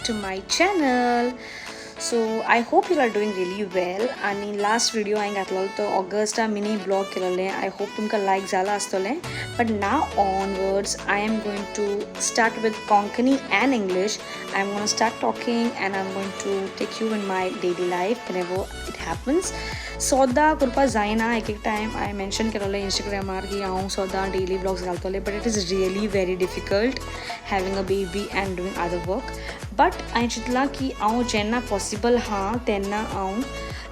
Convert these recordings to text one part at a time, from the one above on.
to my channel. So I hope you are doing really well. आनी last video हांवें घातलेलो तो Augusta mini blog केलेलें. I hope तुमकां लायक जाला आसतलें. But now onwards I am going to start with Konkani and English. I am gonna start talking and I am going to take you in my daily life whenever it happens. सदां करपाक जायना. एक एक time हांवें mention केलेलें इंस्टाग्रामार की हांव सदां डेली ब्लॉग्स घालतलें, but it is really very difficult having a baby and doing other work. But हांवें चिंतलां की हांव जेन्ना पॉसिबल आहा तेन्ना हांव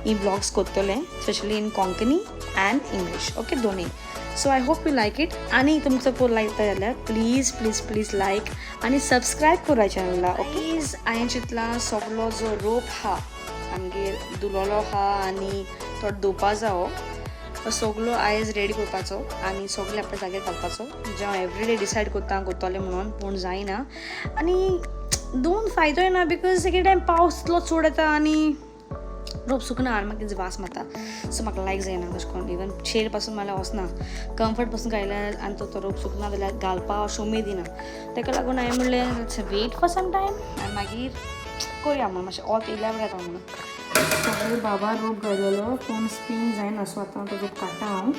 ही ब्लॉग्स करतलें, specially in Konkani and English, okay, दोनूय. So I hope you like it. आनी तुमकां सपोज लायक जाल्यार प्लीज प्लीज प्लीज लायक आनी सबस्क्रायब करा चॅनला, ओके. प्लीज, हांवें चिंतलां सगलो जो रोप आहा आमगेर धुलोलो आहा आनी थोडो धुवपा जावो, तो सगलो आयज रेडी करपाचो आनी सगळे आपल्या जाग्यार घालपाचो, जें हांव एवरीडे डिसायड करता करतलें म्हणून, पूण जायना. आनी दोन फायदोय ना, because एक टायम पावस इतलो चड येता आनी रोप सुकना आनी मागीर तेजो वास मारता. सो म्हाका लायक जायना तशें करून. इवन चेर पासून म्हाका वचना, कम्फर्ट पासून घायल्यार आनी तो रोप सुकना जाल्यार घालपा अशें उमेद येना. ताका लागून हांवें म्हणलें, वेट फॉर सम टायम आनी मागीर करुया म्हणून, मातशें वोत येयल्यार येता म्हणून. सगळे बाबा रोप घायलेलो पूण स्पीन जायना. सो आतां तो रोप काडटा हांव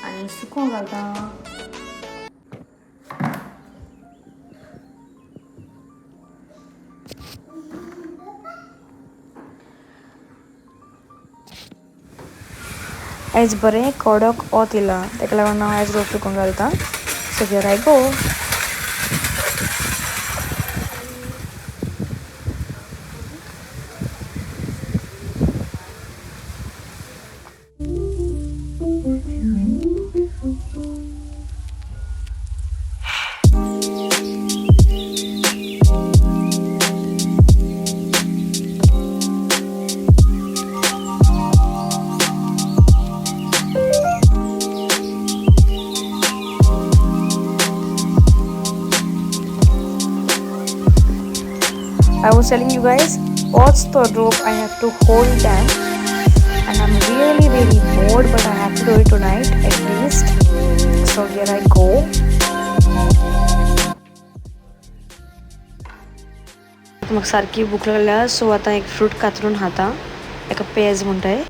आनी सुकोंक घालता. आयज बरें कडक वोत येयलां, ताका लागून हांव आयज रोप सुकोंक घालता. So here I go. I was telling you guys, what's the rope, I have to hold them and I'm really really bored, but I have to do it tonight at least. So here I go. म्हाका सारकी भूक लागल्या, so आतां एक fruit कातरून खाता, एका पेज म्हणटाय.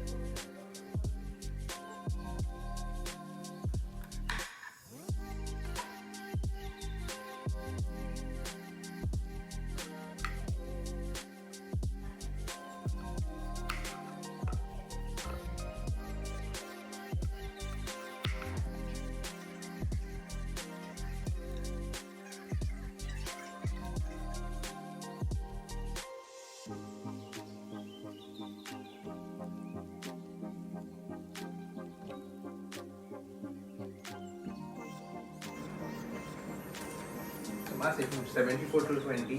Mass 74 to 20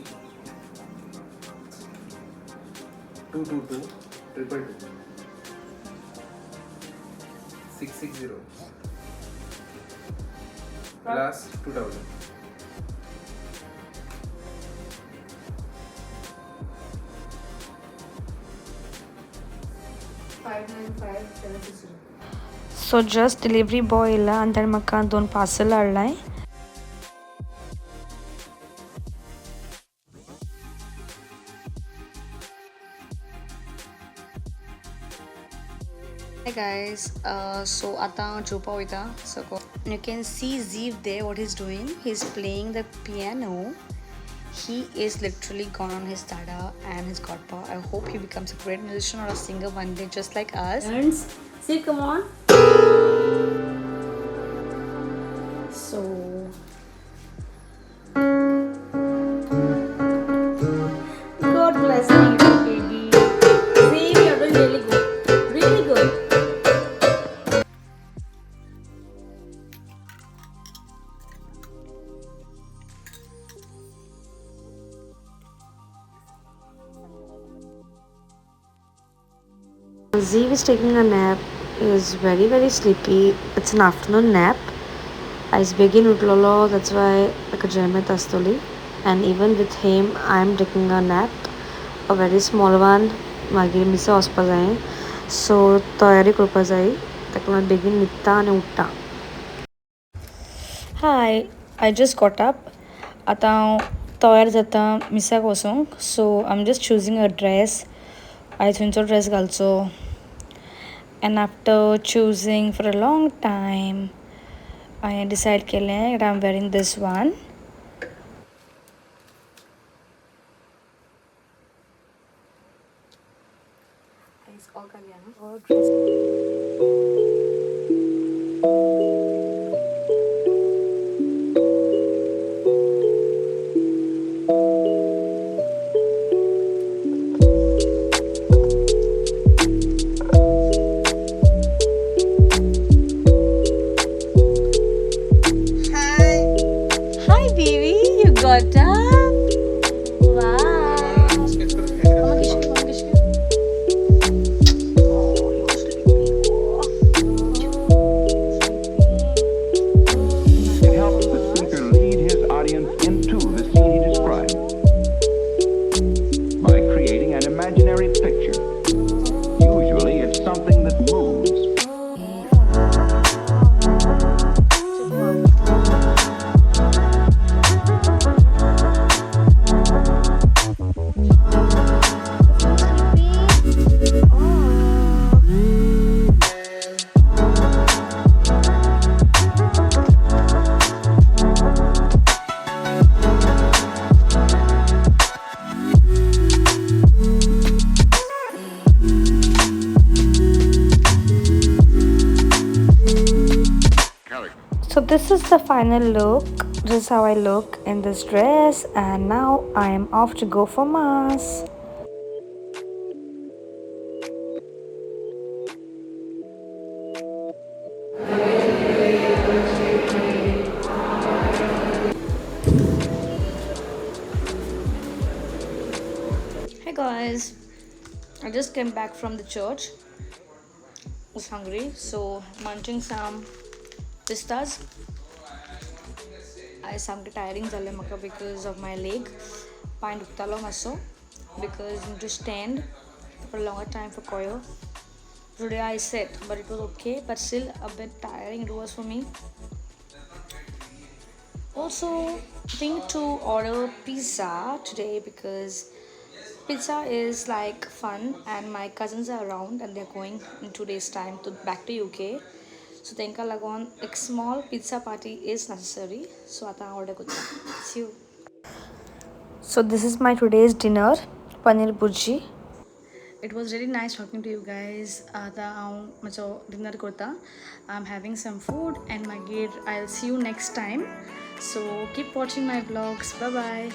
2 2 2 triple 2 6 6 0 plus 2000. 595760. So just delivery boy येयला आनी ताणें म्हाका दोन पार्सल हाडलाय. Hi guys, so आतां जेवपा वयता. So you can see Zeev there, what he's doing. He's playing the piano. He is literally gone on his tada and his godpa. I hope he becomes a great musician or a singer one day, just like us. Friends, see, come on. So God bless you, baby. See, you're doing really good. Really good. Zeev is taking a nap. He is very very sleepy. It's an afternoon nap. आयज बेगीन उठलेलो, that's why ताका झेम येता आसतली. And even with him I am taking a nap, a very small one. मागीर मिसा वचपा जाय, सो तयारी करपा जाय, ताका लागून बेगीन न्हिदता आनी उठ्ठा. Hi, I just got up. आतां हांव तयार जाता मिसाक वचोंक. So I am just choosing a dress. आयज खंयचो ड्रेस घालचो. And after choosing for a long time हांवें डिसायड केलें I am wearing this one. Hi baby, you got up? Wow. Mama kiss you, mama kiss you. Oh, you're sleeping. Oh, It helps the speaker lead his audience into the scene he describes by creating an imaginary picture. Usually it's something that moves. Sleepy. Oh. So this is the final look. This is how I look in this dress, and now I am off to go for mass. Hey guys, I just came back from the church. Was hungry, so munching some pistas. आयज सामकें tiring जालें म्हाका because of my leg. पांय दुखतालो मातसो because to stand for longer time for choir. Today I sat, but it was okay, but still a bit tiring it was for me. Also think to order pizza today because pizza is like fun and my cousins are around and they're going in 2 days time to back to UK. So तेंका लागून एक small pizza party is necessary. So आतां हांव order करता. See you. So this is my today's dinner, paneer bhurji. It was really nice talking to you guys. आतां हांव म्हजो dinner करता. I am having some food and मागीर I will see you next time. So keep watching my vlogs. Bye bye.